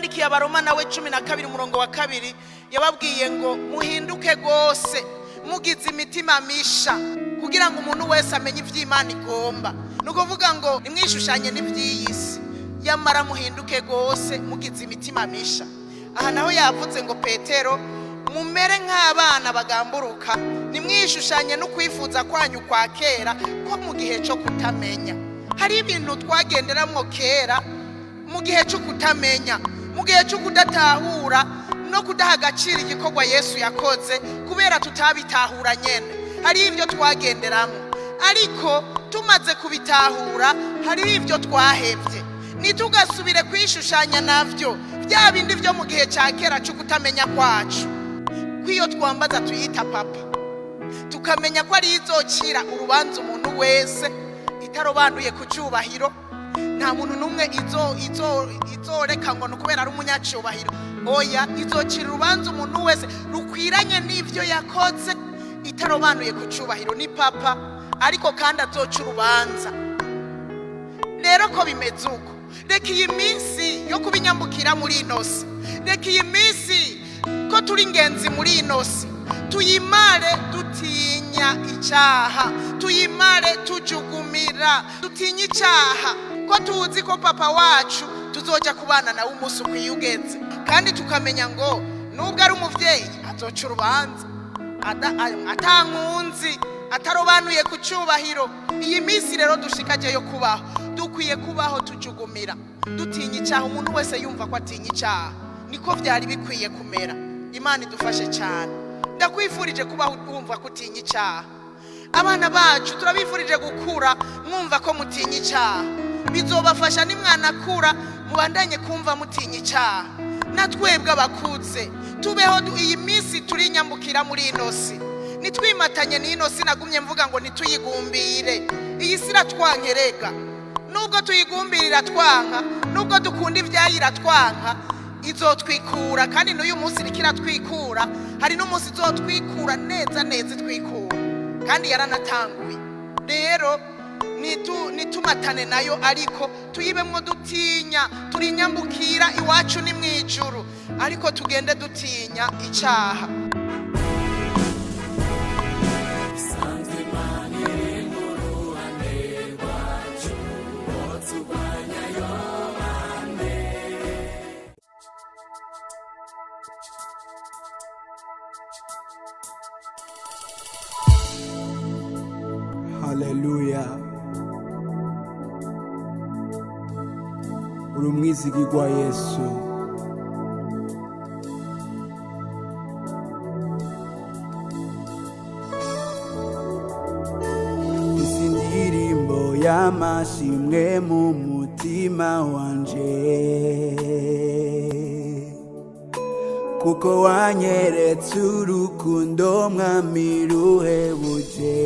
Yandikiye Abaroma nawe 12 umurongo wa 2, yababwiye ngo muhinduke rwose, mugize imitima misha, kugira ngo umuntu wese amenye iby'Imana igomba. Ni ukuvuga ngo nimwishushanye n'iby'iyi si, yamara muhinduke rwose mugize imitima misha. Aha naho yavuze ngo Petero, mumere nk'abana bagamburuka, nimwishushanye no kwifuza kwanyu kwa kera ko mu gihe cyo kutamenya. Hari ibintu twagenderamwo kera mu gihe cyo kutamenya, mu gihe cyo kudatahura no kudaha agaciro igikorwa Yesu yakoze, kubera tutabitahura nyene. Hari ibyo twagenderamo, ariko tumaze kubitahura hari ibyo twahevye. Ntitugasubire kwishushanya navyo, bya bindi byo mu gihe cya kera cyo kutamenya kwacu. Kw'iyo twambaza tuyita papa, tukamenya ko ari izocira urubanza umuntu wese itarobanduye ku cyubahiro. Nta muntu n'umwe izoreka ngo ni ukubera ari umunyacyubahiro. Oya, izocira urubanza umuntu wese rukwiranye n'ibyo yakoze, itarobanuye ku cyubahiro. Ni papa, ariko kandi azoca urubanza. Rero ko bimeze uko, reka iyi minsi yo kubinyambukira muri ino si, reka iyi minsi ko turi ingenzi muri ino si, tuyimare dutinya icyaha, tuyimare tujugumira, dutinya icyaha, ko tuzi ko papa wacu tuzojya kubana nawe umunsi ukwiye ugeze, kandi tukamenya ngo nubwo ari umubyeyi azoca urubanza atankunzi, atarobanuye ku cyubahiro. Iyi minsi rero dushikaje yo kubaho, dukwiye kubaho tujugumira, dutinya icyaha, umuntu wese yumva ko atinya icyaha. Niko byari bikwiye kumera. Imana idufashe cyane. Ndakwifurije kubaho wumva ko utinya icyaha. Abana bacu turabifurije gukura mwumva ko mutinya icyaha. Bizobafasha nimwanakura mubandanye kumva mutinya icyaha. Na twebwe abakuze tubeho iyi minsi turinyambukira muri ino si, nitwimatanye n'ino si. Nagumye mvuga ngo ntituyigumbire. Iyi si iratwankerega. Nubwo tuyigumbira iratwanka, nubwo dukunda ibyayo iratwanka, izotwikura. Kandi n'uyu munsi iriko iratwikura. Hari n'umunsi izotwikura neza neza, itwikura, kandi yaranatanguye. Rero nitumatane nayo, ariko tuyibemwo dutinya. Turinyambukira, iwacu ni mu ijuru, ariko tugende dutinya icyaha. Haleluya! Uri umwizigirwa, Yesu. Izi ndirimbo y'amashimwe mu mutima wanje, kuko wanyeretse urukundo, Mwami, ruhebuje.